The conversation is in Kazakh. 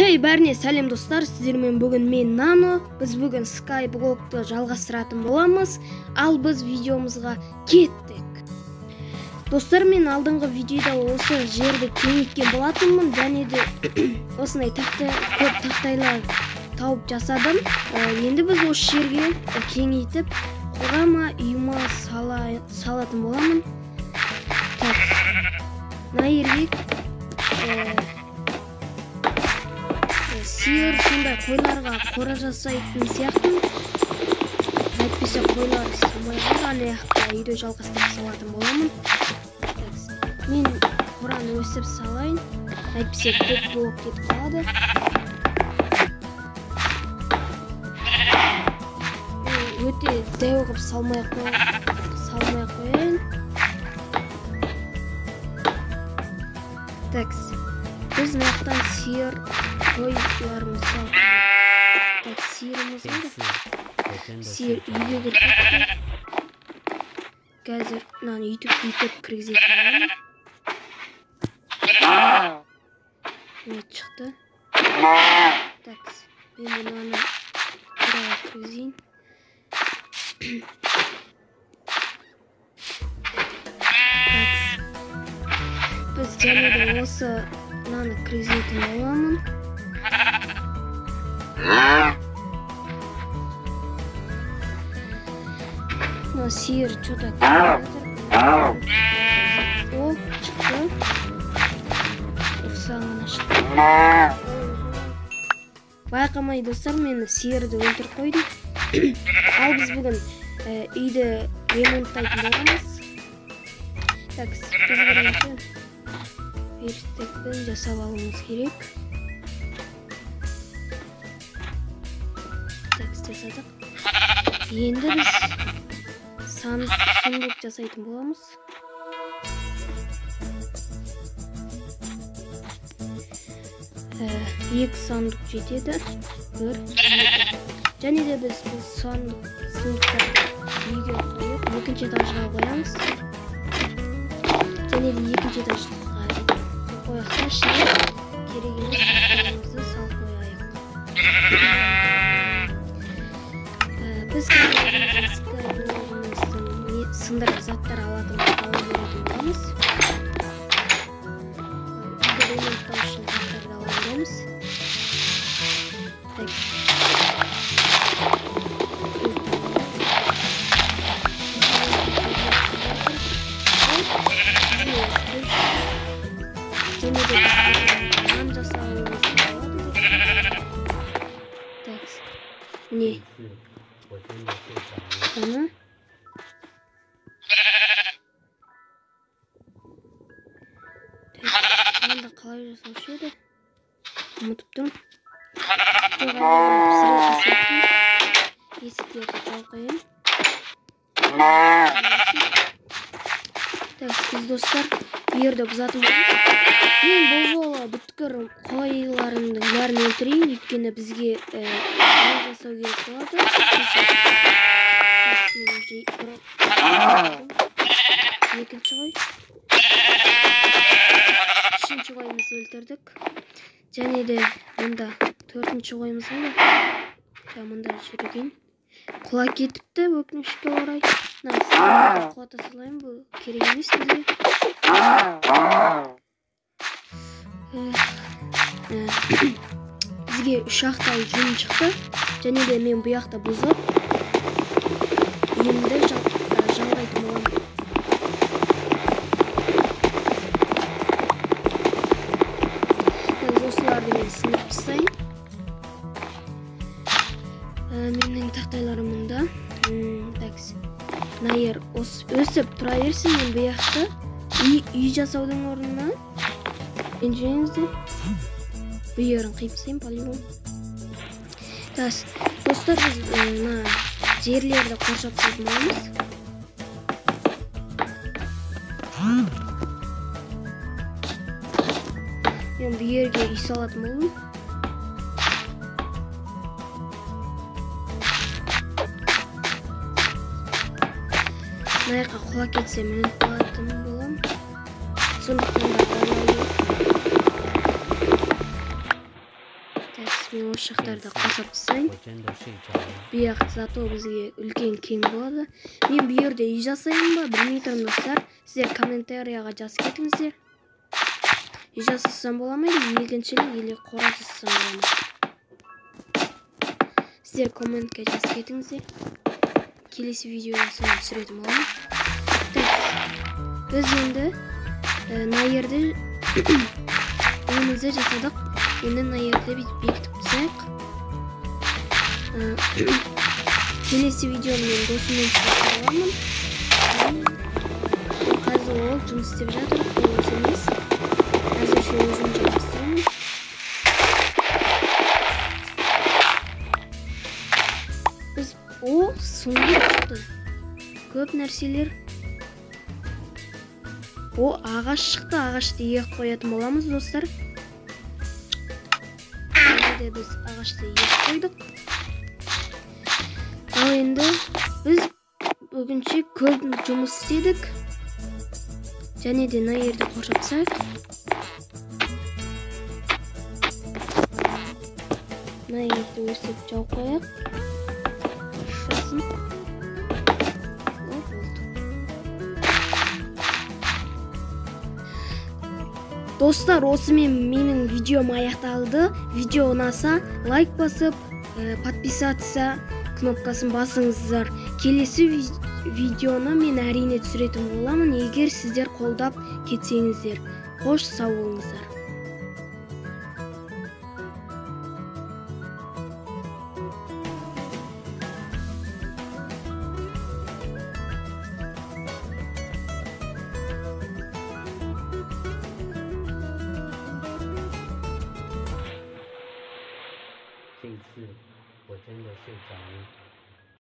Хей, бәріне сәлем достар, сіздермен бүгін мен Нано. Біз бүгін Skyblock'ты жалғастыратын боламыз. Ал біз видеомызға кеттік. Достар, мен алдыңғы видеода осы жерді кеңейткен болатынмын. Және де осындай көп тақтайлар тауып жасадым. Енді біз осы жерге кеңейтіп, қорама, үйма салатын боламын. Так, мына жерге сиыр сондай қойларға қора жасайтын сияқтымын. Әйтпесе қойлар сыймай қалады, ана жақта үйді жалғастырып салатын боламын. Мен қораны өсіп салайын, әйтпесе көп болып кетіп қалады. Өте дәу қылып салмай қояйын. Так, біз мына жақтан сиыр қойларымызды салып. Так, сиырымыз қайда? Сиыр үйге кіріп кетті. Қазір мынаны үйтіп кіргізетін боламын. Міне шықты. Так, мен мынаны қораға кіргізейін. Так, біз және де осы мынаны кіргізетін боламын. Мына сиыр что-то кіріп жатыр. О, шықты. Ұқсағаны шықты. Байқамай достар, мен сиырды өлтіріп қойдым. Ал біз бүгін үйді ремонттайтын боламыз. Так, біз бірінші верстакпен жасап алуымыз керек. Так, жасадық. Енді біз сундук жасайтын боламыз. Екі сандық жетеді. Бір, екі. Және де біз бұл сундуктарды үйге қойып, екінші этажға қоямыз. Және де екінші этажға қояқта ішіне керек емес заттарымызды салып қояйық. Біз қазір Skyblock'ымыздың сындырып заттар ала беретін боламыз. Үйді ремонттау үшін заттарды ала береміз. Так. Және де нан жасауымызға болады. Так, міне. Ана. Нанды қалай жасаушы еді? Ұмытып тұрмын. Жоқ, пісіретін сияқтымын. Есіктерді жауып қояйын. Так, біз достар үйерді бұзатын боламыз. Мен бұл жолы бүткір қойларымдың бәрін өлтірейін, өйткені бізге нан жасау керек болады. Екінші қой. Үшінші қойымызды өлтірдік. Және де мұнда төртінші қойымыз қайда? Мында жүрген. Құлап кетіпті, өкінішке орай. Мына құлата салайын, бұл керек емес бізге. Бізге үш ақтал жүн шықты. Және де мен бұл жақта бұзып үйімді жалғайтын боламын. Осыларды мен сындырып тастайын. Менің тақтайларым мұнда. Так, мына жер өсіп тұра берсін. Мен бұл жақта үй жасаудың орнына ренжімеңіздер, бұл жерін қиып тастайын по-любому. Так, достар, біз мына жерлерді қоршап тастайтын боламыз. Мен бұл жерге үй салатын боламын. Мына жаққа құлап кетсем өліп қалатын боламын. Сондықтан да байлау керек. Мен осы жақтарды қоршап тастайын. Бұл зато бізге үлкен кең болады. Мен бұл жерде үй жасайын ба, білмей тұрмын достар. Сіздер комментарияға жазып кетіңіздер. Үй жасасам бола ма, или егіншілік, или қора жасасам бола ма? Сіздер комментке жазып кетіңіздер. Келесі видеода соны түсіретін боламын. Так, біз енді мына жерде үйімізді жасадық. Енді мына жерде бүйтіп бекітіп тастайық. Келесі видеоны мен досыммен түсіретін боламын. Қазір ол жұмыс істеп жатыр, ол осы емес. Әзірше өзім жалғастырамын. Біз о, сундук шықты. Көп нәрселер. О, ағаш шықты. Ағашты егіп қоятын боламыз, достар. Енді біз ағашты егіп қойдық. Ал енді біз бүгінше көп жұмыс істедік. Және де мына жерді қоршап тастайық. Мына жерді өстіп жауып қояйық. Шасын. О, болды. Достар, осымен менің видеом аяқталды. Видео ұнаса, лайк басып, подписаться кнопкасын басыңыздар. Келесі видеоны мен әрине түсіретін боламын, егер сіздер қолдап кетсеңіздер. Қош, сау болыңыздар. 这次我真的睡着了。